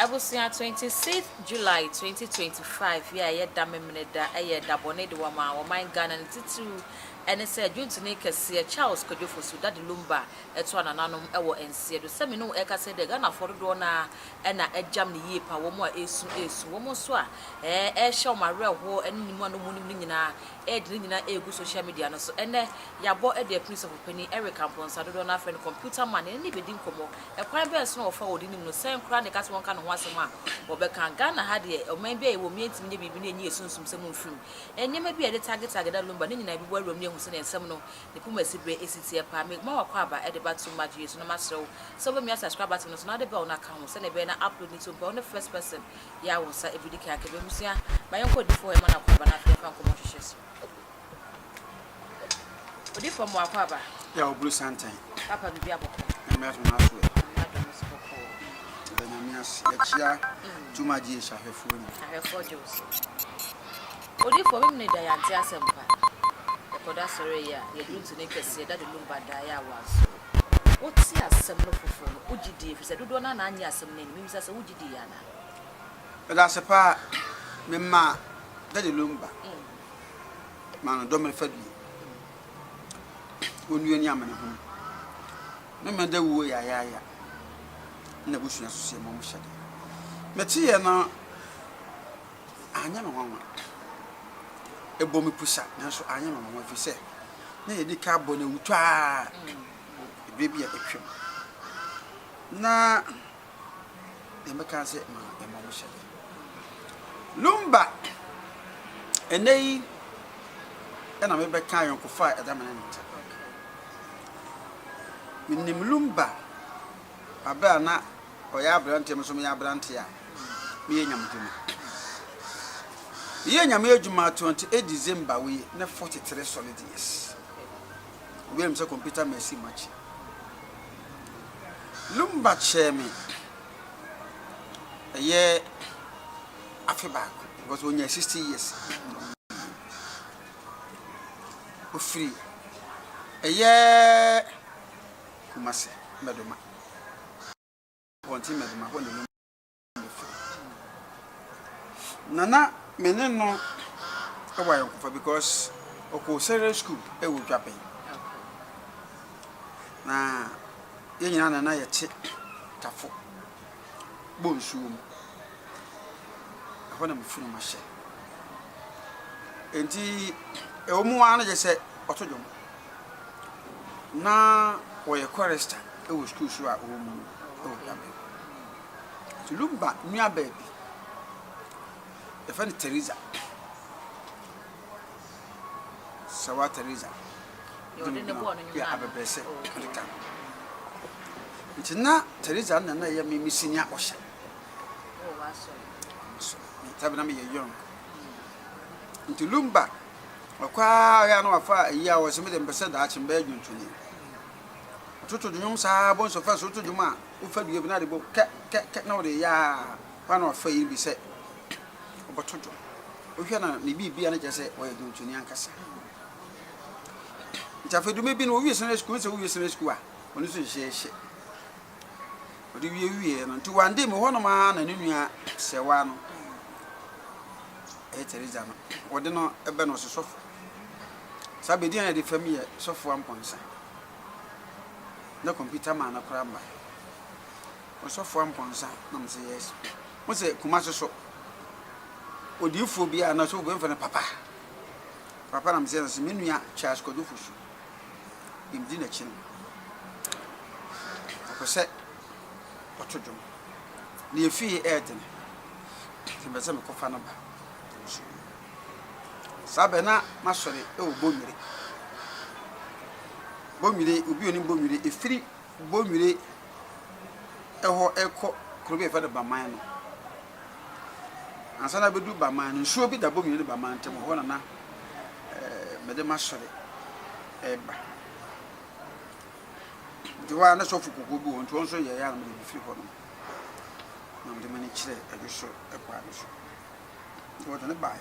Abusua 26 July 2025 yi a ɛyɛ da Memeneda yɛ da bɔne de wɔma ɔman Ghana ne titiriw ne sɛ dwontoni kɛseɛ Charles Kwadwo Fosu Daddy Lumba toa nananom wɔ nseɛ do. Sɛ me ne wo ɛrekasa yi deɛ Ghanafoɔ dodoɔ no ara na agyam no yie paa, wɔn a ɛresu resu, wɔn nso a ɛrehyɛ wɔn awerɛhoɔ ne ne mu a na wɔn nim no nyinaa ɛredi ne nyinaa ɛregu social media no so. Ɛnnɛ yɛabɔ de apini sɔfopanin Eric Amponsah, dodoɔ no ara frɛ no Computer Man, yɛne no bɛdi nkɔmmɔ. Ɛkwan bɛn so na wɔfa wɔ ɔde nim no? Sɛn koraa na ɛka sɛ wɔnka ne ho asɛm a wɔbɛka? Ghana ha deɛ ɔman bi a yɛwɔ mu yɛntumi nyɛ biribi na yɛnyi yɛn sunsumsɛm mfiri mu. Nneɛma bi a yɛde tage tage Daddy Lumba ne nyinaa yɛbɛbɔ awura mu na yɛahu sɛdeɛ nsɛm no Ne poma si berɛ esi teɛ paa. Me ma w'akwaaba de ba too much yie so na masrɛ wo sɛ wobɛmia subscribe button no so na wode bell no aka ho sɛdeɛ ɛbɛyɛ na upload no to mpɛ wo ne first person yɛ a wo nsa ɛbɛdi kan aka bi. Abusua ma yɛnkɔ odifoɔ hɔ yɛma no akwaaba na afei yɛmfa nkɔmmɔ nhyehyɛ so. Odifoɔ ma w'akwaaba. Yɛ a ɔboro santen. Papa biribi abɔkɔ. Nyame adom no aso ɛ. Nyame adom no so bɔkɔɔ. Yɛda Nyame ase. Yɛkyia too much GH ahwɛfoɔ nyinaa. Ahwɛfoɔ gye wo so. Odiyifoɔ, me mene da yɛante asɛm pa. Yɛkɔda sɔre yi a, yɛduru ntini kɛseɛ, Daddy Lumba daeɛ a wansɔre. Wote asɛm no foforɔ no, wogye die? Ɛfiri sɛ dodoɔ no ara na annye asɛm no anni. Mebisa sɛ, wogye diiɛ anaa? Meda ase paa. Memaa Daddy Lumba maa no dɔmene fadua. Onua ni amanehunu. Me mene da wuo yayaaya. Na abusua so sɛ mmom hyɛ den. Meteeɛ no Anyɛ me nwanwa. Ɛbɔɔ me pusa, nanso anyɛ me nwanwa, ɛfiri sɛ na yɛadi kan abɔ no awutɔ ara berɛ bi a atwam. Na deɛ mɛka ne sɛ, ma yɛmmɔ mo hyɛdeɛ. Lumba, ɛnnɛ yi na mebɛka ayɔnkofa a ɛda me ne no ntam. Menim Lumba berɛ a na Ɔyɛ aberanteɛ, me nso meyɛ aberanteɛ a meyɛ Nyame dwuma. Meyɛɛ Nyame adwuma 28 December wei ne 43 solid years. Obi anim sɛ computer masi makyi. Lumba kyɛɛ me ɛyɛ afe baako because ɔnya 60 years. Ofiri ɛyɛ Kumasi Mmɛdoma. Abɔnten Mmɛdoma hɔ na Lumba firi. Na na me ne no wɔ ayɔnkofa because ɔkɔɔ secondary school wɔ Dwaben. Na yɛn nyinaa na na yɛte Tafo bɔ nsuo mu. Ɛhɔ na me funu ma hyɛ. Enti ɛwɔ mu ara no gye sɛ ɔto dwom. Na ɔyɛ chorister wɔ sukuu so a ɔwɔ mu no wɔ Dublin. Nti Lumba nuabaa bi, yɛfrɛ no Teresa, Sawa Teresa, yɛ abɛbrɛsɛ ɔde ka ho. Nti na Teresa na na ɛyɛ me me senior usher. Tabi na meyɛ young. Nti Lumba Ɔkɔ ara ɔyɛ a na wafa ayi a ɔsɛ me deɛ mepɛ sɛ daakye mebɛyɛ dwontoni. Ɔtoto dwom saa bɔ nso first woto dwom a wofa dua bi na de bɔ kɛ kɛ kɛ na wode yɛ a hɔ a na wafa yi bi sɛ ɔbɛto dwom. Wohwɛ na ne biribi a na kyerɛ sɛ ɔyɛ dwontoni ankasa. Nti afei dwuma bi no wowie senior school sɛ wowie senior school a ɔno nso nhyehyɛ. Ɔde wie wieɛ no nti one day me hɔnom ara na ne nua sɛwa no ɛyɛ Teresa no, wɔde no bɛ no ɔse sɔfo. Saa bɛ din a yɛde fam yɛ sɔfo Ampɔnsa. Na kɔmputa maa no koraa mmae. Ɔsɔfo Ampɔnsa na mo se yes. Mo se Kumasi so odiyifoɔ bi a na sɔfo bi mfrɛ no papa. Papa na mo se yes, me nua Charles Kwadwo Fosu. Yɛmdi n'akyi no. Ɔpɛ sɛ ɔto dwom. Na yɛfie ɛɛdene. Mepɛ sɛ mekɔfa no ba. nsuo. Saa bɛ na masɔre wɔ Bonwire. Bonwire, obi onim Bonwire, ɛfiri Bonwire ɛhɔ ɛkɔ kuro bi a yɛfrɛ no Baman no. Ansa na bɛdu Baman no, nsuo bi da Bonwire ne Baman ntam, hɔ na na mede m'asɔre ɛreba. Nti hɔ a na sɔfo kɔkɔɔ bi wɔ hɔ, nti wɔn nso yɛeɛ a na mede mefiri hɔ nom na mede m'ani kyerɛ ɛdwo so kwan no so. Nti wɔde no baeɛ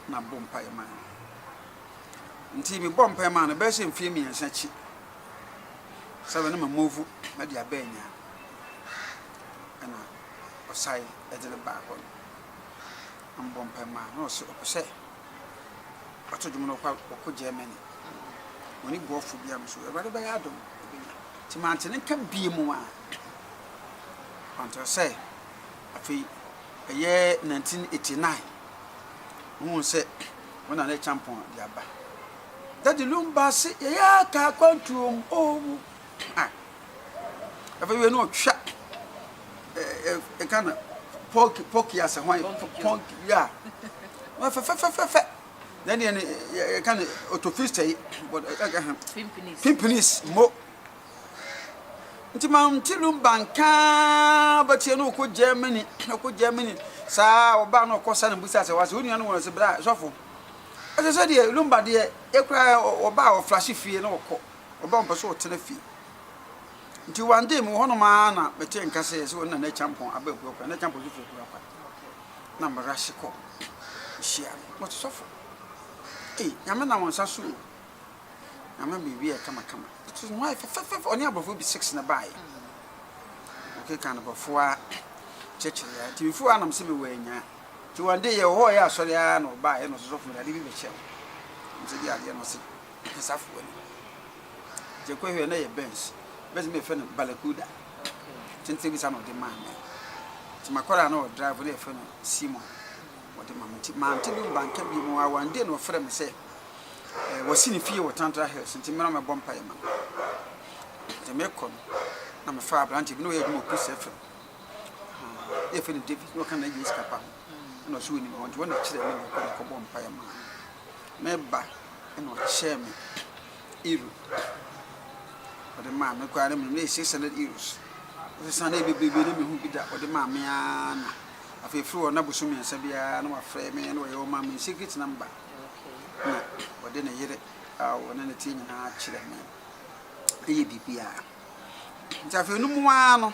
na bɔ mpaeɛ maa no. Nti mebɔ mpaeɛ maa no bɛyɛ sɛ mfeɛ mmiɛnsa akyi sɛ bɛ na ma move de aba anya ɛna ɔsae de no baa hɔ no. Na mebɔ mpaeɛ maa no na ɔsɛ ɔpɛ sɛ ɔto dwom no ɔkɔ ɔkɔ Germany. Ɔne boafo bi a me so Awurade bɛyɛ adom ɔbɛnya. Nti mante ne nka bie mu a until sɛ afei ɛyɛ 1989 wohu sɛ wɔn na ne kyampɔn de aba. Daddy Lumba se yɛyɛ aka akwantuom owu. Ah. Afei wei no ɔtwa ɛka na pɔki pɔki asɛ hwan pɔnki ya. Fɛfɛfɛfɛ. Na deɛ no yɛka no otofista yi Pimpinis mo. Nti mante Lumba nka bɛteɛ no ɔkɔ Germany ɔkɔ Germany saa ɔbaa no ɔkɔ sa no busa sɛ wase wo nua no wɔ sɛ bra sɔfo ɛsɛ sɛ deɛ Lumba deɛ ɛkura ɔbaa ɔflashe fie na ɔkɔ ɔbaa ɔmpɛ so ɔtena fie. Nti one day mewɔ hɔnom ara na mete nka sɛ sɛ ɔne Nana Acheampong aba Abuakwa. Nana Acheampong nso firi Abuakwa. Na merahye kɔ hyia no. Na ɔte sɔfo. Ei, Nyame nam wo nsa so o. Nyame biribi yɛ kamakama. Ɛte ho ayɛ fɛfɛfɛ. Ɔne aborɔfo bi six na baeɛ. Ɔkeka no borɔfo a kyerɛkyerɛ yɛ. Nti mefiri hɔ a na mesɛ mewɔ anya. Nti one day yɛwɔ hɔ yɛ asɔre ara na ɔbaeɛ na ɔsɛ sɔfo mede adeɛ bi bɛkyɛ wo. Mesɛ deɛ adeɛ no ɔse safo ani. Nti ɛkɔ hwɛ na ɛyɛ Benz. Benz no yɛfrɛ no Balakuda. Tenten bi saa na ɔde maa me. Nti makɔra na ɔdrive na yɛfrɛ no Simon. Ɔde maa me. Nti mante bi banka bi mu a one day na ɔfrɛ me sɛ eh, wasi ne fie wɔ Tantra Hills nti mmra mɛbɔ mpaeɛ ma no. Nti mekɔ no na mefaa aberante bi na ɔyɛ adwuma wɔ Peace FM. Ah, yɛfrɛ no David na ɔka na yɛ sika pa ho. Ɛna ɔsɛ onim hɔ nti wɔn na kyerɛ me na ɛkɔ na ɛkɔbɔ mpaeɛ maa no. Meba ɛna ɔkyɛɛ me euro. Ɔde maa me koraa na menim na ɛyɛ 600 euros. Ɔsesa na ɛyɛ bebrebe na mehu bi da. Ɔde maa me ara na afei firi hɔ na bosom mmiɛnsa biara na wafrɛ me na ɔyɛ ɔma me secret number na ɔde ne yere a ɔne ne teɛ nyinaa kyerɛ me ɛyɛ biribiara. Nti afei no mu ara no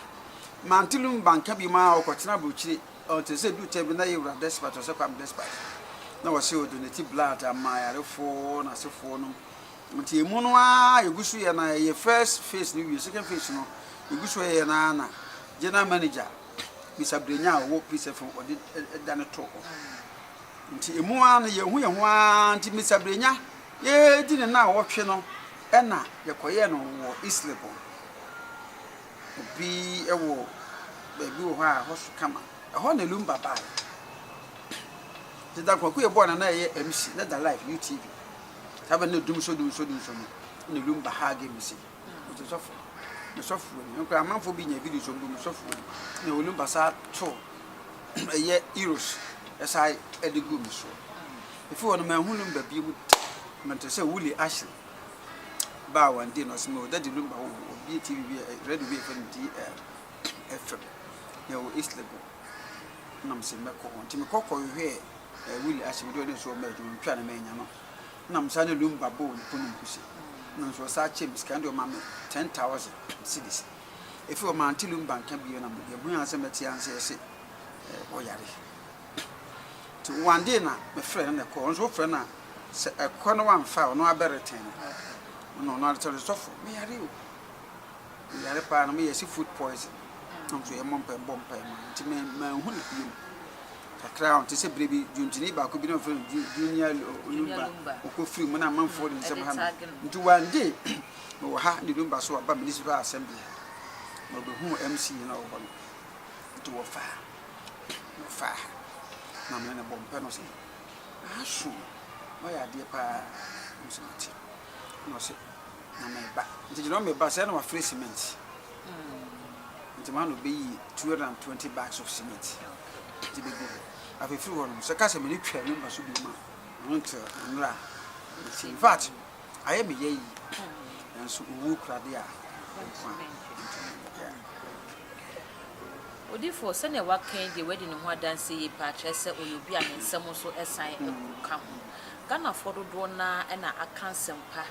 mante Lumba nka bi mu a ɔkɔtena aburokyire. Ɔte sɛ du tɛ bi na yɛwura Despite ɔsɛ Kwame Despite na wɔsɛ ɔdonate blood ama ayarefoɔ na asefoɔ no. Nti emu no ara yɛgu so yɛ na yɛyɛ first phase no wie, second phase no yɛgu so yɛ no ara na general manager Mr. Brenya a ɔwɔ Peace FM ɔde da no too hɔ. Nti emu ara no yɛhu yɛn ho ara nti Mr. Brenya yɛdi ne nnawɔtwe no ɛna yɛkɔyɛɛ no wɔ East Legon. Obi wɔ baabi wɔ hɔ a ɛhɔ so kama. Ɛhɔ na Lumba baeɛ. Nti da Kwaku Yeboah na na ɛyɛ MC na da live UTV. Saa bɛ na dum so dum so dum so no na Lumba hage me se. Nti sɔfo, me sɔfo ni. Nkora amanfo bi nya video so mpo me sɔfo ni. Na Lumba saa to ɛyɛ Eros ɛsa ɛde gu me so. Efi hɔ no manhu Lumba bio mu da. Mente sɛ Willie Ashley baa one day na ɔse me o Daddy Lumba wɔ hɔ ɔbie TV bi a radio bi a yɛfrɛ no DL FM na ɛwɔ East Legon. Na mese mɛkɔ hɔ nti mekɔ kɔhwehwɛɛ eh, Willie Ashley mede ɔne nso ɔma adwuma metwaa no mannya no. Na mesa ne Lumba bɔɔ ne pono nkuse. Na nso ɔsa kyɛɛ me sika no deɛ ɔma me 10,000 cedis. Efi hɔ mante Lumba nka bio na mede ɛho ara sɛ mɛte ansa yɛse eh, ɔyare. Nti one day na mefrɛ no na ɛkɔ ɔno nso wofrɛ no a sɛ ɛkɔ na wamfa a ɔno abɛretɛn no. Ɔno ɔno aretɛn no sɔfo meyare o. Meyare paa na meyɛ se food poison. Na nso yɛmmɔ mpae mbɔ mpae ma nti manhu no bio. Kakra a ɔnte sɛ berɛ bi dwontoni baako bi na wɔfrɛ no Junior Lumba ɔkɔfiri mu na amanfoɔ de nsɛm ha no. Nti one day mewɔ ha ne Lumba so aba municipal assembly ha na ɔbɛhuu MC na ɔwɔ hɔ no. Nti wɔfaa wɔfaa ha na mene no bɔ mpae na ɔse aso woayɛ adeɛ paa. Na ɔse mate. Na ɔse na meba. Nti gyina hɔ meba sɛ na wafrɛ cement. Nti maa na ɔbɛyi 220 bags of cement de bɛgu hɔ. Afei firi hɔ no, sɛ ka sɛ m'ani twa Lumba so bio a, ɔno nti nnora mete. In fact, ayɛ me ya yie, nanso owuo kura deɛ a, nkwa ntumi. Yeah. Odiyifoɔ, sɛdeɛ waka yi deɛ wadi ne ho adanseɛ yie paa kyerɛ sɛ ɔyɛ obi a ne nsɛm nso san ka ho. Ghanafoɔ dodoɔ no ara na aka nsɛm pa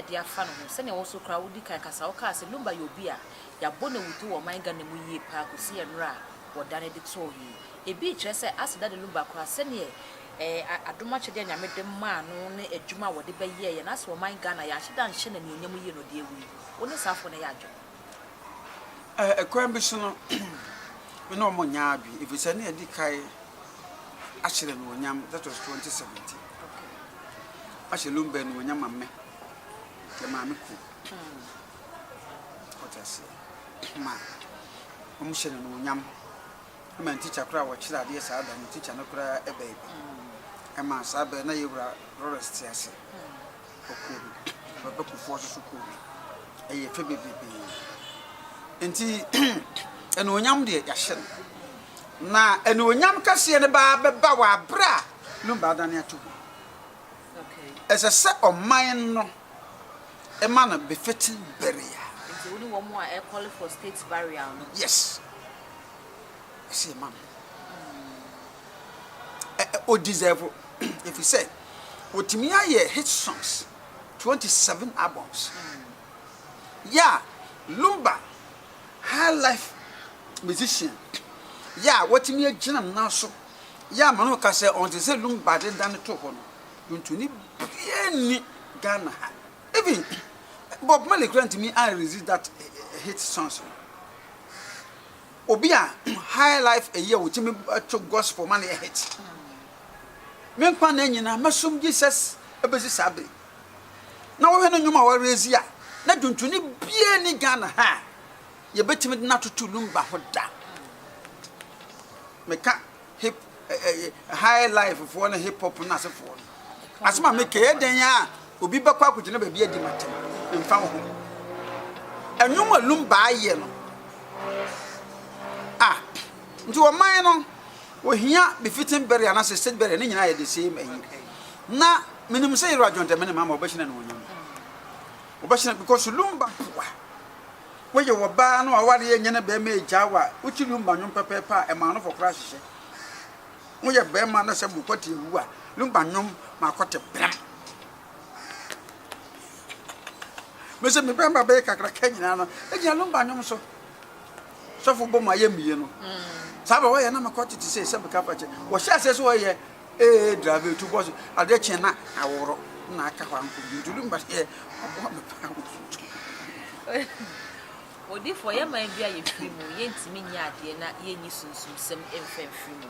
de afa ne ho. Sɛdeɛ wo nso koraa wodi kan kasa, wokaa sɛ Lumba yɛ obi a yɛabɔ no awuto wɔ ɔman Ghana mu yie paa kɔsi mmerɛ a wɔdane de too yi. Ebi rekyerɛ sɛ Ase Daddy Lumba koraa sɛdeɛ ɛɛ adom akyɛdeɛ a Nyame de maa no ne adwuma a wɔde bɛyɛeɛ no asɛ ɔman Ghana yɛanhyɛ da anhyɛ no anuonyam yie na ɔde awu yi. Wo ne saa afoɔ no yɛ adwene? Ɛkwan bi so no, me ne wɔn nyɛ adwene, efisɛ na yɛadi kan ahyɛ no anuonyam, that was 2017. Ahyɛ Lumba anuonyam ma me, yɛ maame kuo. Wɔte aseɛ. Ma wɔhyɛ no anuonyam. Ɛma tikya koraa a wɔkyerɛ adeɛ saa da no, tikya no koraa ɛbɛɛ bi. Ɛma saa bɛɛ na yɛwura Lawrence te ase. Ɔkɔɔ bi. Papa Kufuor nso so kɔɔ bi. Ɛyɛ fɛ bebrebe. Nti anuonyam deɛ yɛahyɛ no. Na anuonyam kɛseɛ no baa bɛba wɔ aberɛ a Lumba adane ato hɔ. Ɛsɛ sɛ ɔman no ma no befitting burial. Nti wo ne wɔn a ɛcall for state burial no? Yes. Ɛsɛ yɛma no. Ɛ ɔ deserve ɛfiri sɛ wɔtumi ayɛ hit songs 27 albums. Yɛ a Lumba high life musician yɛ a watumi agyina ne nan so yɛ a ma no ka sɛ ɔnte sɛ Lumba de dane too hɔ no, dwontoni biara nni Ghana ha. Even Bob Marley koraa ntumi an release that hit songs no. Obi a high life eyi a otumi to gospel ma no yɛ hit. Me nkwa nna nyinaa mɛsom Jesus ebesi saa bere. Na wohwɛ ne nnwom a wɔrezi a, na dwontoni biara nni Ghana ha a yɛbɛtumi de no atoto Lumba ho da. Meka hip high life foɔ ne hip hop no asefoɔ no. Asɛm a meka yɛ dɛn a obi bɛkɔ akɔgyina baabi adi m'atɛm mfa wo ho. Ɛnwom a Lumba ayɛ no a nti ɔman no ohia befitting burial anaasɛ state burial ne nyinaa yɛ the same ayi. Na menim sɛ Yɛwura John Dramani Mahama ɔbɛhyɛ no animuonyam. Ɔbɛhyɛ no because Lumba boa. Woyɛ ɔbaa na w'awareɛ nyɛ na bɛrima agyaa wo a, wote Lumba nnwom pɛpɛɛpɛ a, ɛma ano fɔ koraa hyehyɛ. Woyɛ bɛrima na sɛ mokɔte awu a, Lumba nnwom ma akɔte bram. Me sɛ me bɛrima bɛyɛ kakraka nyinaa no, ɛgyina Lumba nnwom so. Sɔfo bɔ mu ayɛ mmie no. Saa bɛ wɔyɛ na mekɔ tete sɛ sɛ meka fa kyɛ. Wɔhyɛ aseɛ sɛ wɔyɛ ee drive tu bɔ so adeɛ kye na aworɔ na aka hɔ ankɔ bi nti Lumba deɛ ɔboa me paa wɔ so. Odiyifoɔ, yɛn man bi a yɛfiri mu, yɛntumi nyɛ adeɛ na yɛnyi sunsumsɛm mfa mfiri mu.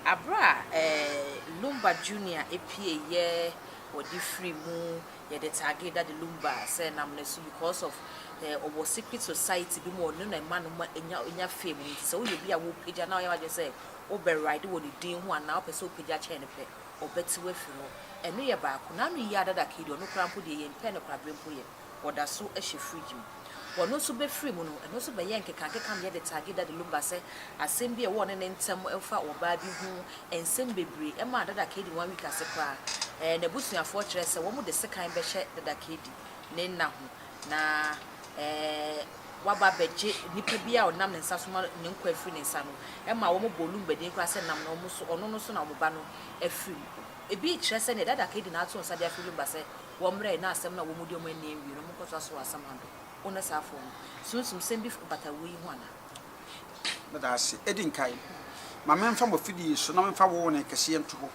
Aberɛ a eh, Lumba Junior pieeɛ, wɔde firi mu, yɛde tagee Daddy Lumba sɛ nam ne so because of eh, ɔwɔ secret society bi mu, ɔno na ɛma no ma ɛnya, ɔnya fame no nti sɛ woyɛ obi a wopagya na woyɛ w'adwene sɛ wobɛ ride wɔ ne din ho anaa wopɛ sɛ wopagya kyɛn no pɛ, ɔbɛte wo afiri hɔ. Ɛno yɛ baako. N'ano yie a Dada Kay deɛ ɔno koraa mpo deɛ yɛmpɛ no koraa berɛ mpo yɛ. Wɔda so hyɛ fridge mu. Wɔno nso bɛfiri mu no, ɛno nso bɛyɛɛ nkekankeka ma yɛde tagee Daddy Lumba sɛ asɛm bi a ɛwɔ ɔne ne ntam fa ɔbaa bi ho, nsɛm bebree. Ɛmaa Dada Kaydi one week ase koraa, ɛɛ n'abusuafoɔ kyerɛɛ sɛ wɔde sekan bɛhyɛ Dada Kaydi ne nna ho na ɛɛ waba abɛgye nipa bi a ɔnam ne nsa so ma ne nkwa afiri ne nsa no. Ɛmaa wɔbɔɔ Lumba din koraa sɛ nam na wɔn so, ɔno no so na wɔn ba no afiri mu. Ebi rekyerɛ sɛ nea Dada Kaydi na ato nsa de afrɛ Lumba sɛ Wɔmmrɛe na asɛm no a wɔmudi wɔn anni anwie no, wɔnkɔtoa so wɔ asamando. Wo ne saa afoɔ no, sunsumsɛm bi bata wuo yi ho anaa? Meda ase. Edi nkan, ma memfa mo afidie yi so na memfa wo nne kɛseɛ nto hɔ.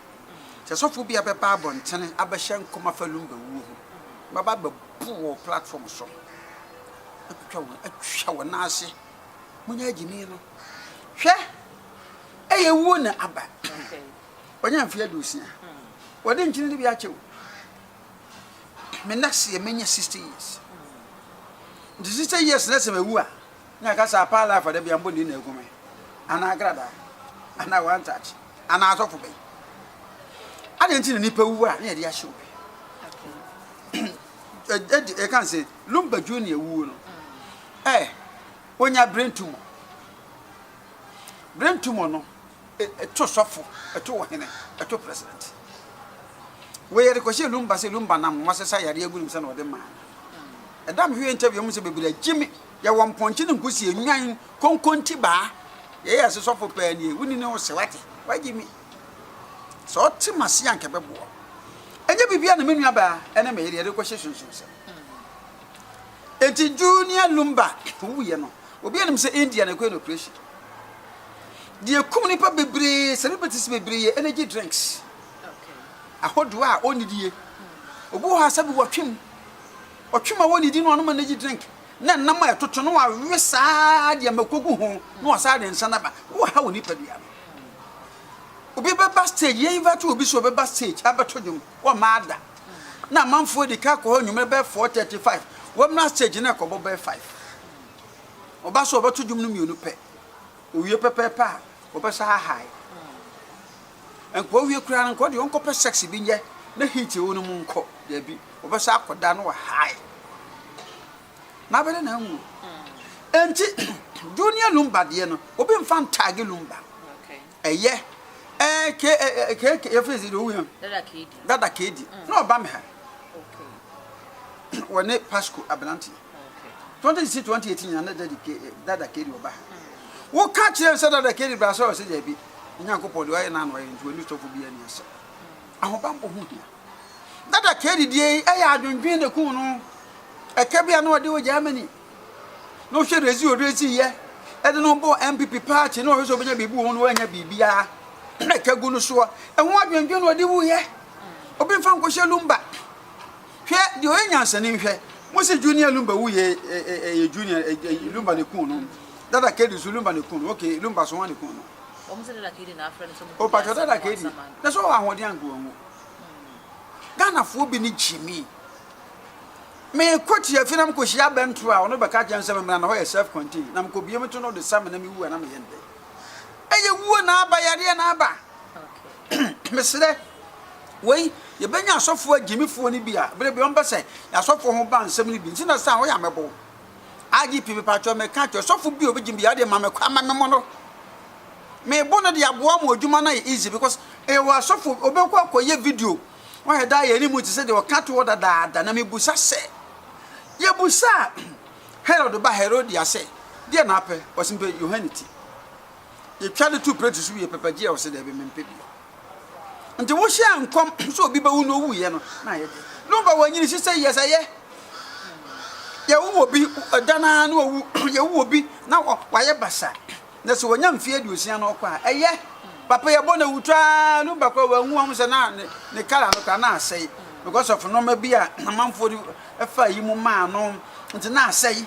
Sɛ sɔfoɔ bi abɛba abɔntene abɛhyɛ nkɔm afa Lumba wuo ho, mɛba abɛbu wɔ platform so, atwitwa wɔn, atwa wɔn nan ase. Monyɛ agyimi no. Hwɛ! Ɛyɛ wuo na aba. Wanya mfeɛ 60. Wɔde nkyene no bi akyɛ o. Me next year menya 60 years. Nti 60 years na sɛ mawu a, na aka sɛ apaa life da bia mbɔ ne na agu me. Anaa agradaa, anaa one touch, anaa asɔfo bɛn. Adɛn nti na nipa wu a na yɛde ahyɛ obi? Ɛka sɛ Lumba Junior wuo no, ɛ, onya brain tumor. Brain tumor no, Ɛto sɔfo, ɛto ɔhene, ɛto president. Wei yɛde kɔhyɛ Lumba sɛ Lumba nam na wasesa yareɛ agu ne mu sɛ na ɔde maa no. Ɛda mehwɛ interview mu sɛ bebree agye me. Yɛwɔ mpɔnkye ne nkusie, nnwan, konkonti baa. Yɛyɛ ase sɔfo paa nie, wonni ne wo se wate, wagye me. Sɛ ɔte m'ase a nka ɛbɛboa. Ɛnyɛ biribiara na me nua baa ɛne me yere yɛde kɔhyɛ sunsumsɛm. Enti Junior Lumba wuiɛ no, obi anim sɛ India na ɛkɔyɛ no operation. Deɛ ɛkum nnipa bebree, celebrities bebree yɛ energy drinks ahodoɔ a ɔnnidie. Obi wɔ hɔ a sɛbi wɔtwem, ɔtwem a wɔnnidi no ɔnom energy drink na nam a ɛtoto no wawe saa deɛ mako gu ho na wasan de nsa no aba. Wɔha wɔ nipadua no. Obi bɛba stage, yɛn invite obi sɛ ɔbɛba stage abɛto dwom, wɔmma ada. Na amanfoɔ di ka kɔ hɔ anwummerɛ bɛyɛ 4:35, wɔmmra stage na ɛkɔbɔ bɛyɛ 5. Ɔba sɛ ɔbɛto dwom no mmienu pɛ. Owie pɛpɛɛpɛ a, ɔbɛsa ahae. Nka owie koraa no, nka ɔde ɔnkɔpɛ sex bi nyɛ na heat ɛwɔ no mu nkɔ. Dabi, ɔbɛsa akɔda na wahae. Na abɛdɛ na anwu. Enti, Junior Lumba deɛ no, obi mfa ntaage Lumba. Ɛyɛ, ɛɛ, ke, ɛ, ke, ke, yɛfrɛ sɛ deɛ owu yɛn. Dada Kedi. Dada Kedi. Na ɔba me ha. Wɔne Pasco aberanteɛ. 2016 2018 nyinaa na Daddy K Dada Kedi ɔba ha. Woka kyerɛ no sɛ Dada Kedi bra sɛ ɔsɛ daabi. Nyankopɔn deɛ ɔyɛ n'ano ɔyɛ nti wɔne sɔfo bi ani asɛm. Ahobammɔ ho hia. Dada Kedi deɛ yi ɛyɛ adwendwen na kum no. Ɛka bi a na ɔde wɔ Germany. Na ɔhwɛ rezi ɔrezi yɛ. Ɛde no bɔ NPP party na ɔhwɛ sɛ ɔbɛnya biribi wɔ ho na wanya biribiara. Na ɛka gu no soɔ. Ɛho adwendwen na ɔde wuyɛ. Obi mfa nkɔhyɛ lumba. Hwɛ deɛ ɔyɛ nyansani nhwɛ. Mo se Junior Lumba wu yɛ ɛyɛ Junior Lumba ne kun no. Dada Kedi so Lumba ne kun no. Okay, Lumba so wɔn ne kun no. Wɔn se Dada Kedi na afrɛ no sɛ mo kɔ di asɛm Dada Kedi. Na so wɔ ahoɔden anko wɔn. Ghanafoɔ bi ne gyimi. Me kɔ tiafi na mekɔ hyia abɛnto a ɔno bɛka kyɛn sɛ memena na hɔ yɛ self contained na mekɔ bie me to no de sa me na mewu a na meyɛ ndɛ. Ɛyɛ wuo na aba yareɛ na aba. Mesrɛ, wei, yɛbɛnya asɔfoɔ agyimifoɔ no bi a, berɛ bi wɔmpɛ sɛ asɔfoɔ ho ba nsɛm no bi, nti na sɛ a woyɛ a mɛbɔ wo. IGP mepatwɔ meka kyerɛ sɔfo bi a obɛgyim bi a wodeɛ ma me kwa ma memmɔ no. Mebɔ no de aboa ma adwuma no ayɛ easy because ɛwɔ asɔfo obɛkɔ akɔyɛ video wahɛ da ayɛ anim te sɛ deɛ ɔka toɔ dadaada na mebusa sɛ yɛbusa Herod ba Herodia sɛ deɛ na apɛ ɔse mpɛ Yohane ti. Yɛtwa de to plate so wie pɛpɛ gye a ɔsɛ daabi mempɛ bi. Nti wohyɛɛ nkɔm sɛ obi bɛwu na owuiɛ no na ayɛ dɛ. Lumba wanyini sisɛ yɛ sɛ yɛ. Yɛwo obi ɛda no ara na wawu yɛwo obi na wayɛ basa na sɛ wanya mfeɛ 60 na ɔkɔ a ɛyɛ. Papa yɛbɔ no awutɔ ara Lumba koraa wanwu wahu sɛ na ne kala no koraa na asɛe because of nneɛma bi a amanfoɔ de fa yi mu maa no nti na asɛe.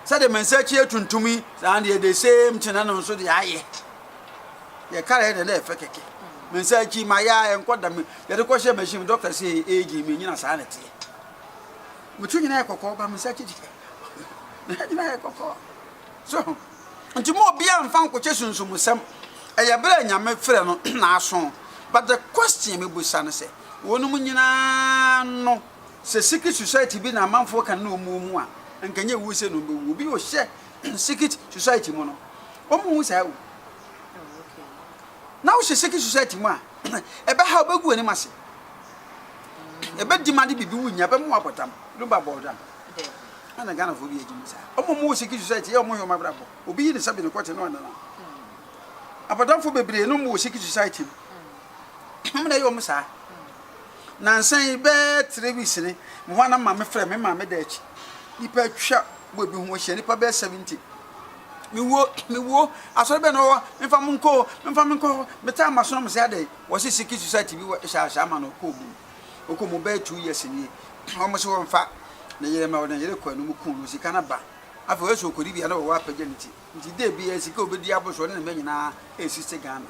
Sɛdeɛ me nsa akyi yɛ tuntum yi, saa deɛ the same thing na no nso deɛ ayɛ. Yɛ kala yɛ deɛ na ɛfɛ kɛkɛ. Me nsa akyi ma yɛ a ɛnkɔ da me yɛde kɔ hyɛ machine mu doctor sɛ aging me nyina saa na ɛteɛ. Me to nyina yɛ kɔkɔɔ ba me nsa akyi deɛ me ha nyina yɛ kɔkɔɔ. So nti mo obiara mfa nkɔkyɛ sunsum nsɛm. Ɛyɛ berɛ a Nyame frɛ no na aso. But the question mebusa no sɛ wɔnom nyinaa no Sɛ secret society bi na amanfoɔ ka no na wɔn wɔ mu a, anka ɛnyɛ wuo sei na wɔn bɛwu. Obi a ɔhyɛ secret society mu no, wɔn nwu saa o. Na wohyɛ secret society mu a, ɛbɛha wo, ɛbɛgu w'anim ase. Ɛbɛ demand biribi wonya, ɛbɛma wo abɔ dam. Lumba bɔɔ dam. Ɛna Ghanafoɔ bi agye mu saa. Wɔn a wɔwɔ secret society yɛ wɔn hwɛ wɔn abrabɔ. Obi yi ne nsa bi ne kɔte na ɔnenam. Abɔdamfoɔ bebree no wɔwɔ secret society mu. Wɔn na ɛyɛ wɔn saa. Nansa yi bɛyɛ 3 weeks ni, me hɔ a na maame frɛ me, me maame da akyi. Nnipa atwa boy bi ho ahyia, nnipa bɛyɛ 70. Mewuo, mewuo, asɔre bɛn na ɔwɔ, memfa mo nkɔ o, memfa me nkɔ hɔ. Metaa m'aso na mese adɛn? Wɔse secret society bi wɔ hyɛ ahyɛ ama no ɔkɔɔ mu. Ɔkɔɔ mu bɛyɛ 2 years nie. Wɔn se wɔmfa ne yere mma, ɔde ne yere kɔɔ no mu kuu no, sika no ba. Afei ɔyɛ sɛ ɔkɔdi bi a na wɔwɔ apagya ne ti. Nti dɛ biara sika a obedi abɔ so ɔne ne mba nyinaa esisi Ghana.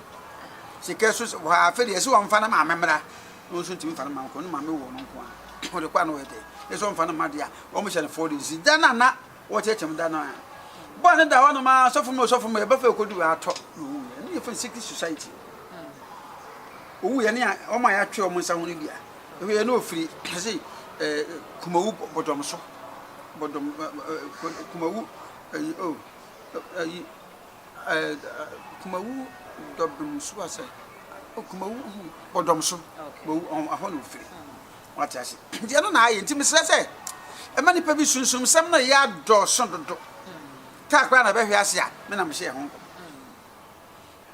Sika so wɔ ha afei deɛ yɛse ɔmfa ne maame mmra na ɔnso ntumi mfa ne maame kɔ ne maame wɔ no nko ara ɔde kɔ a na ɔyɛ dɛ yɛse ɔmfa ne mma deɛ a wɔn hyɛ no 4 days da no a na wɔkyerɛkyerɛ mu da no a bɔɔ ne da hɔ nom a sɔfo mu sɔfo mu yɛbɛfa ɛkɔdu atɔ na ɔwuiɛ ɛno yɛfrɛ no secret society ɔwuiɛ ne a wɔn a yɛatwe wɔn nsa ho no bi a ɛhɔ yɛ na ɔfiri ɛse kumawu bɔdɔm so bɔdɔm kumawu Ayi oh ayi eh Kumawu Dɔbem so a sɛ Kumawu ho bɔdɔm so Kumawu ɛhɔ na ofiri. Wate ase? Nti ɛno na ayɛ. Nti mesrɛ sɛ ɛma nipa bi sunsumsɛm no yɛ adɔɔso dodo. Kaa koraa na ɛbɛhwe ase a me na mehyɛ ɛho nkɔm.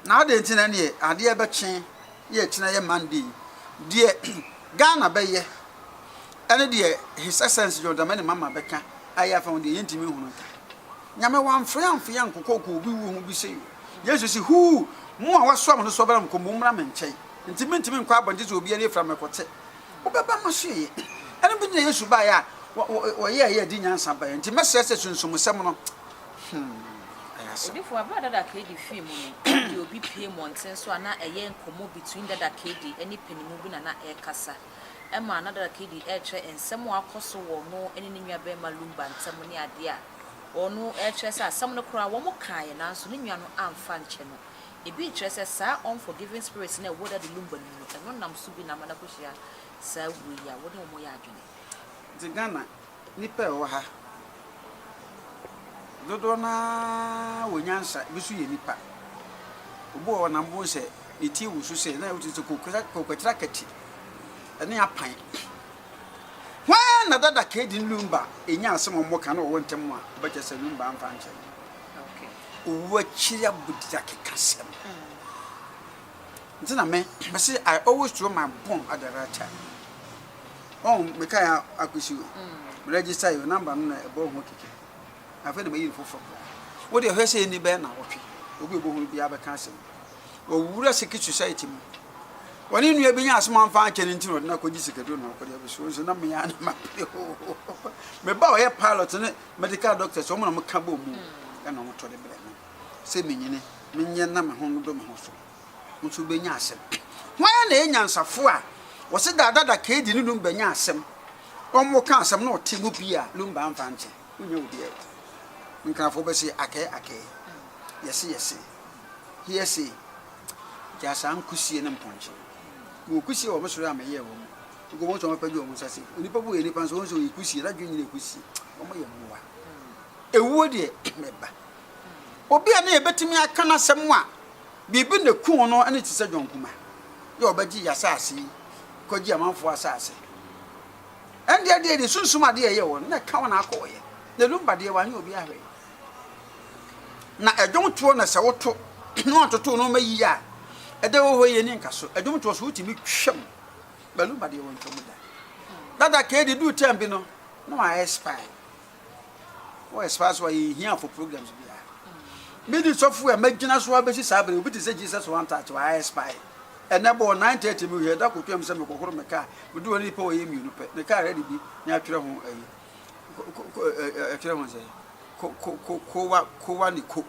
Na adɛn nti na ɛneɛ adeɛ bɛkye yɛ kyena yɛ Monday yi deɛ Ghana bɛyɛ ɛne deɛ His Excellency John Dramani Mahama bɛka ayɛ afa ho deɛ yɛntumi nhunu nka. Nyame wamfrɛ amfe yɛn ankokɔ kɔ obi wuo ho bi sei o. Yesu se huu mo a wasoa mo no soɔ bɛra mekɔ mommra me nkyɛn. Nti mentumi nkɔ abɔnten sɛ obi ani afira mekɔte. Wobɛba m'asoɛeɛ. Ɛno bi na Yesu baeɛ a wɔyɛɛ yɛ de nyansa baeɛ. Nti mɛsrɛ sɛ sunsumsɛm no hmm ɛyɛ asɛm. Odifo, bere a Dada Kedi fii mu no, wode obi pue mmɔnten so a na ɛyɛ nkɔmmɔ between Dada Kedi ne panimu bi na na ɛrekasa. Ɛma na Dada Kedi rekyerɛ nsɛm a akɔ so wɔ ɔno ne ne nuabarima Lumba ntam ne adeɛ a ɔno rekyerɛ sɛ asɛm no koraa wɔn kaeɛ nanso ne nua no amfa ankyɛ no. Ebi rekyerɛ sɛ saa unforgiving spirit no a ɛwɔ Daddy Lumba no mu no, ɛno nam so bi na ama no akɔhyia saa wuo yi a wo ne wɔn yɛ adwene. Nti Ghana nnipa a ɛwɔ ha dodoɔ no ara wɔ nyansa, ebi nso yɛ nnipa. Obi wɔ hɔ na wobɛhu sɛ ne ti woso sei na wote sɛ kokokyerɛ akati ne apan. Hwan na dada Kedi ne Lumba ɛnya asɛm a wɔka na wɔwɔ ntam a wobɛkyɛ sɛ Lumba amfa ankyɛ no? Owu akyiri abodin akekasɛm. Nti na me, mese I always throw my bomb at the right time. Wɔn meka ya akwesi o. Me register yo number no na ɛbɔ ho keke. Afei na mayi no foforɔ koraa. Wo deɛ hwɛ sɛ ɛni bɛyɛ na wɔtwe. Obi obohunu biara bɛka asɛm. Wɔwura secret society mu. Wɔne nua bi nya asɛm amfa ankyɛ no nti na ɔde no akɔgye sikaduro na ɔkɔde abɛsi nso na mea na mapere hoo. Me ba ɔyɛ pilot ne Medical doctors wɔn na wɔn ka bɔ mu ɛna wɔn tɔ de brɛ me sɛ me nyini me nyɛ na me ho nodo me ho so nso bɛ nya asɛm. Hwan na ɛyɛ nyansafo a wɔse dada da KD ne Lumba nya asɛm wɔn ka asɛm na ɔte mu bi a Lumba amfa ankyɛ wonya obi a Nkrafo bɛ se akɛɛ akɛɛ yɛse yɛse hearsay gyaa saa nkusie ne mpɔnkye wɔ kusie wɔ me soro a meyɛɛ wɔ mu. Nka wɔn nso wɔapagya wɔn nsa se, Onipa bi yɛ nipa nso wɔn nso wɔyɛ kusie, n'adwene nyina yɛ kusie. Wɔn yɛ mmoa. Ewuo deɛ mɛba. Obi a ne yɛbɛtumi aka n'asɛm a biribi na ku no ne te sɛ John Kuma. Yɛ ɔbɛgye yɛ asase yi, kɔgye amanfoɔ asase. Ɛndeɛ deɛ deɛ sunsum adeɛ ɛyɛ wɔn na ɛka wɔn akɔɔyɛ. Na Lumba deɛ wanyɛ obi ahwɛ. Na ɛdwomtoɔ na sɛ woto na wantoto nneɛma yie a, ɛda wɔ hɔ yie ne nka so. Ɛdwomtoɔ so wotumi twam. Baluba deɛ wɔntwa mu da. Dada kee de duu term bi no na wa expire. Wɔ expire so a yɛ hia for programs biara. Me di sɔfo a magyina so abɛsi saa bere obi te sɛ Jesus one touch wa expire. Ɛnɛ bɔɔ 9:30 me hwɛ da kotwam sɛ mekɔhoro me car. Me du hɔ ne nipa wɔyɛ mmienu pɛ. Ne car ready bi ne atwerɛ ho ayi. Atwerɛ ho sɛ ko ko ko kowa kowa ne ko.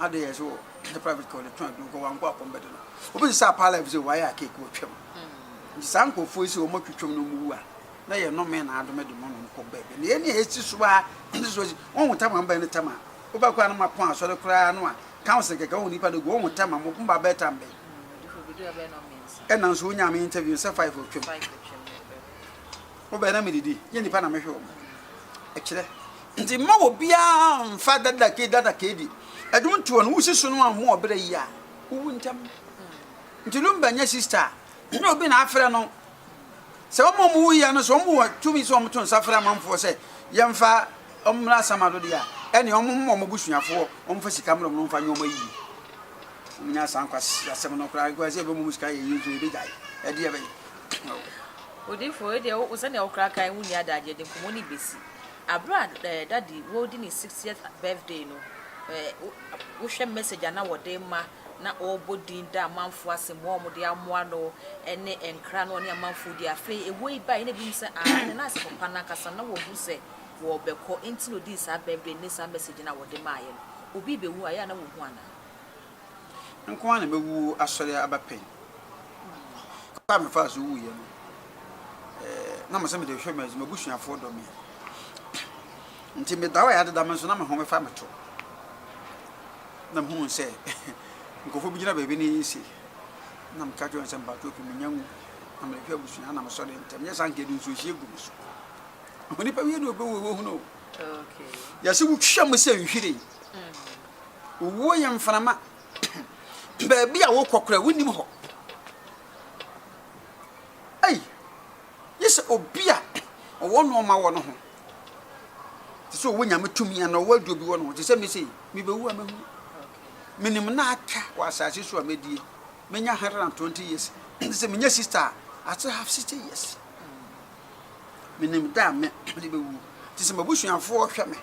Ade yɛ so ne private car ɔde tɔn aduro kɔ wankɔ akɔm bɛde no. Obi te sɛ apaa life sɛ wayɛ a cake wɔtwam. Nti saa nkurɔfoɔ yi sɛ wɔn atwitwam na wɔn wu a na yɛ nnome na adome de wɔn nom kɔ baabi. Na yɛn ne a yɛsi so a si so si wɔn ho tam a mbɛn ne tam a wobɛ koraa no ma pɔn asɔre koraa no a council kɛkɛ wɔn nipa no gu wɔn ho tam a mo mba bɛɛ tam bɛn. Ɛna nso wonya me interview sɛ 5 otwam. Wobɛn na medidi nyɛ nipa na mehwɛ wɔn. Ɛkyerɛ Nti mma obiara mfa dada ke dada ke di. Ɛdwom toɔ no wosi so no ammɔ ɔbrɛ yi a, wowu ntɛm. Nti Lumba nyɛ sister a, nyɛ obi na afrɛ no. Sɛ wɔn a wɔwuiɛ no sɛ wɔn wɔ tumi sɛ wɔto nsa frɛ amanfoɔ sɛ yɛmfa wɔn mmra asamado deɛ a, ɛnneɛ wɔn mma wɔn abusuafoɔ wɔmfa sika mmrɛ wɔn na wɔmfa nyɛ wɔn ayie. Wɔn nyɛ saa nkwasiasɛm no koraa, nkoa sɛ yɛbɛma wɔn sika yɛ yie nso yɛbɛgyae. Ɛdeɛ bɛn? Odiyifo, wei deɛ wo sɛnea wo koraa kan wonni adagyeɛ de nkɔmmɔ no bɛsi. Aberɛ a daddy wɔredi ne 60th birthday no, wohwɛ message a na wɔde rema na ɔrebɔ din da amanfoɔ ase, mmoa a wɔde amoa no ne nkra na ɔne amanfoɔ di. Afei ɛwuo yi baeɛ na ebinom sɛ aah ɛnna na asɛ papa no ankasa na wɔhu sɛ wɔrebɛkɔ nti na ɔdii saa birthday ne saa message no a wɔde maeɛ no. Obi rebɛwu a ɛyɛ a na wɔhu anaa? Nko ara na mɛwu asɔre aba pɛn. Kwan a mefaa so wuiɛ no, na mesɛ mede hwɛ m'abusuafoɔ dɔ me. Nti meda hɔ a yɛadeda me nso na me home fa me to. Na mehuu sɛ nkurɔfoɔ bi gyina baabi ne yɛsi. Na meka kyerɛ wɔn sɛ mpakyɛw pii menya nwu. Na mede hwɛ abusua na mesɔre ntɛm. Nyɛ saa nka yɛde nsuohyeɛ gu me so. Onipa wie na ɔbɛwu wɔhunu o. Yɛsɛ wotwa mu sɛ nhwiren. Owuo yɛ mframa. Baabi a wokɔ koraa wonnim hɔ. Ei, gye sɛ obi a ɔwɔ nnoɔma wɔ ne ho, te sɛ ɔwɔ nyame tumi anaa ɔwɔ aduro bi wɔ ne ho, te sɛ me sei, mebɛwu a mɛhu. Menim nna aka wɔ asase so a mɛdie. Mɛnya 120 years. Te sɛ menya 60 a, I still have 60 years. Menim da a me mede bɛwu. Te sɛ m'abusuafoɔ hwɛ me,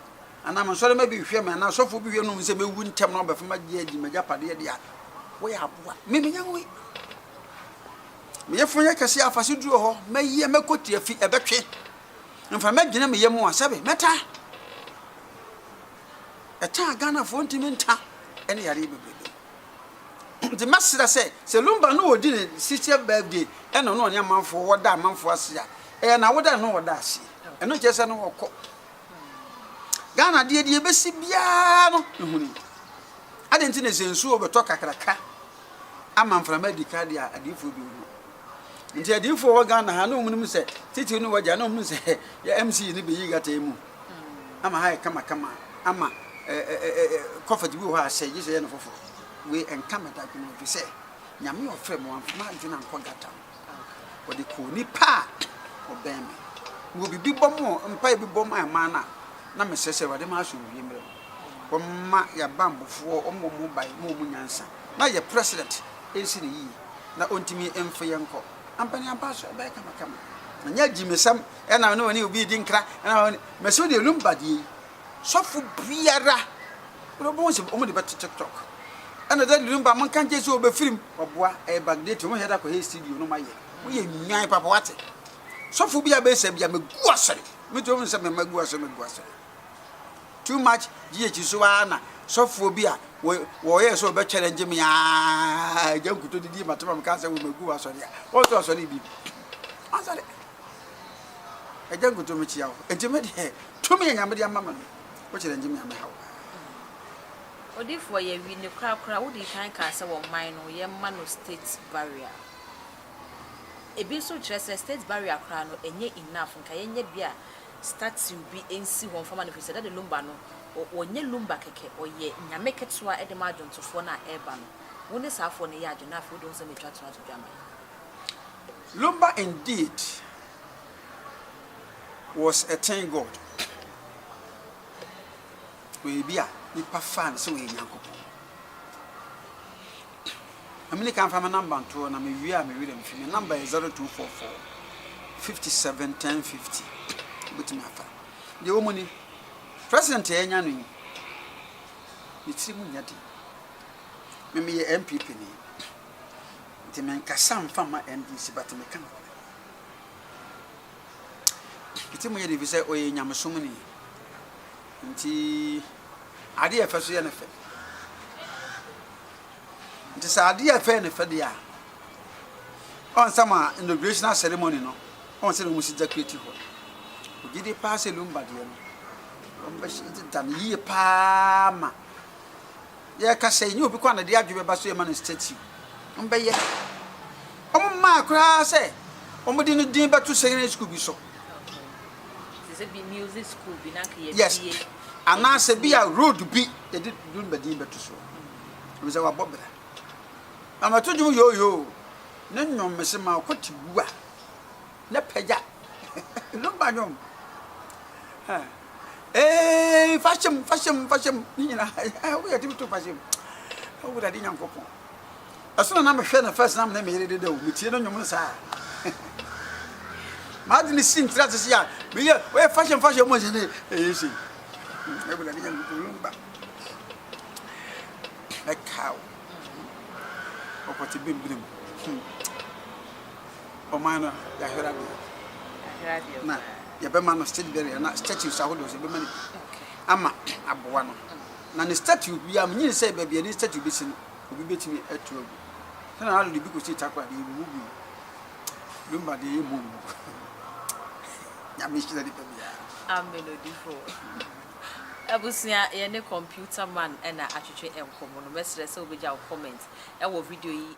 anaa me nsɔremma bi hwɛ me, anaa sɔfoɔ bi hwɛ me na ɔhu sɛ mɛwu ntɛm na ɔbɛfa m'agye adi m'agyapadeɛ deɛ a, woyɛ aboa. Me menya nwui. Me yafunu yɛ kɛse a afase duru hɔ, mɛyɛ mɛkɔ tiafi, ɛbɛtwe. Mframa gyina me yam a, sɛbe mɛta. Ɛta a Ghanafoɔ ntumi nta ne yareɛ bebrebe. Nti mɛsrɛ sɛ, sɛ Lumba no ɔdi ne 60th birthday ɛna ɔne ɔne amanfoɔ wɔda amanfoɔ ase a, ɛyɛ n'awoda na ɔda aseɛ. Ɛno nkyerɛ sɛ no ɔkɔ. Ghana deɛ deɛ ɛbɛsi biara no mehuni. Adɛn nti na sɛ nsuo bɛtɔ kakraka ama mframa adi ka deɛ adiyifoɔ bi hu. Nti adiyifoɔ wɔ Ghana ha na wɔn nim sɛ titiriw ne wagya na wɔn nim sɛ yɛ MC ne bɛyi gata yi mu ama ha yɛ kamakama ama kɔfɛt bi wɔ hɔ a sɛ gye sɛ yɛ no foforɔ. Wei ɛnka me dadwene ɛfiri sɛ Nyame ɔfrɛ me wamfa m'adwene ankɔ gata ho. Ɔde kɔɔ nipa a ɔbɛn me. Mewɔ biribi bɔ mo mpaeɛ bi bɔ ma ɛmaa no a na mesrɛ sɛ Awurade ma asomdwie mmerɛ mu. Wɔmma yɛn abanbɔfoɔ, wɔmmɔ wɔn ho ban, mma wɔn nyansa, na yɛn president nsi no yie, na ɔntumi mfe yɛn nkɔ. Ampa ne ampa nso, ɛbɛyɛ kamakama. Na nyɛ agyimisɛm ɛna ne ɔne obi redi nkra, ɛna ɔne, mɛsɛ wo deɛ lumba deɛ yi, sɔfo biara, wode wobɛhu sɛ wɔn de bɛto TikTok. Ɛna dɛ lumba monka nkyɛn sɛ ɔbɛfirim, ɔboa, ɛyɛ backdate, wɔn yɛ da kɔyɛ studio no ma yɛ. Woyɛ nwan papa wate. Sɔfo bi a bɛsɛ bi a mɛgu asɔre, metumi sɛ mɛma gu asɔre, mɛgu asɔre. Too much GH so ara na sɔfoɔ bi a wɔyɛɛ sɛ ɔbɛ challenge me aa agya nkuto didi mate ma meka sɛ wɔmagu asɔre a wɔnso asɔre bi asɔre agya nkuto mekyia wo nti me deɛ tumi a nyame de ama me no wo challenge me a mɛha wo paa. Odifoɔ yɛ wi ne korakora wodii kan kaa sɛ wɔ man no yɛ mma no state barrier ebi nso kyerɛ sɛ state barrier koraa no ɛnyɛ enough nka yɛnyɛ bi a statue bi nsi hɔ mfa ma no efisɛ Daddy Lumba no ɔnyɛ Lumba kɛkɛ, ɔyɛ nyame ketewa de ma adwontofoɔ no a ɛreba no. Wo ne saa foɔ no yɛ adwene na afei wode wo nsɛm atwa to ato dwa ma yɛn. Lumba indeed was a tin god. Ɔyɛ bi a nipa faa no sɛ ɔyɛ Nyankopɔn. Ma menni kan mfa me number nto hɔ na mewie a me werɛ mfi. Me number yɛ 0244 57 10 50. Wobɛtumi afa. Deɛ ɛwɔ mu ni, President a yɛanya no yi, ne tiri mu nyɛ den. Me meyɛ NPP ni, nti menkasa mfa mma NDC but meka nokorɛ. Ne tiri mu nyɛ den ɛfiri sɛ ɔyɛ nyamesomni. Nti adeɛ a ɛfɛ so yɛ no fɛ. Nti sɛ adeɛ a ɛfɛ ne fɛ deɛ a, ɔn sɛ ma inauguration ceremony no, ɔn sɛ na wɔn si decorate hɔ. Ogye di paa sɛ Lumba deɛ no, wɔn bɛhyɛ da no yie paa ma yɛkasa yi, nyɛ obi kɔ na de adwe bɛba so yɛ ma no statue. Wɔn bɛyɛ. Wɔn mmaa koraa sɛ wɔn de ne din bɛto secondary school bi so. Yes, anaasɛ bi a road bi yɛde Lumba din bɛto so. Ɛfiri sɛ wabɔ bra. Na mɛto dwom yooyoo ne nnwom mese ma ɔkɔ te wu a ne pagya lumba nnwom. Ee fahyem fahyem fahyem ne nyinaa woyɛ tumi to fahyem. Awurade Nyankopɔn. Ɛso na na mehwɛ no first na me ne me yere deda o metie no nnwom no saa. M'adwene si ntira te se a meyɛ woyɛ fahyem fahyem mo ne ɛyɛ sei. Awurade Nyankopɔn lumba. Mɛkae wo. Ɔkɔte bemberem. Hmm. Ɔman no, yɛahwere adeɛ. Na yɛbɛma no state burial na statues ahodoɔ nso yɛbɛma no bi ama aboa no. Na ne statue biara, menyini sɛ baabi a ne statue bɛsi no, obi bɛtumi atu agu. Sɛ na de bi kɔsi Takoradi, yɛbubu gui. Lumba deɛ yɛmmu ngu. Nyame nhyira nipa biara. Amen odifo. Abusua yɛne computer man na atwetwe nkɔmmɔ no. Mɛsrɛ sɛ wobɛgya wo comment wɔ video yi.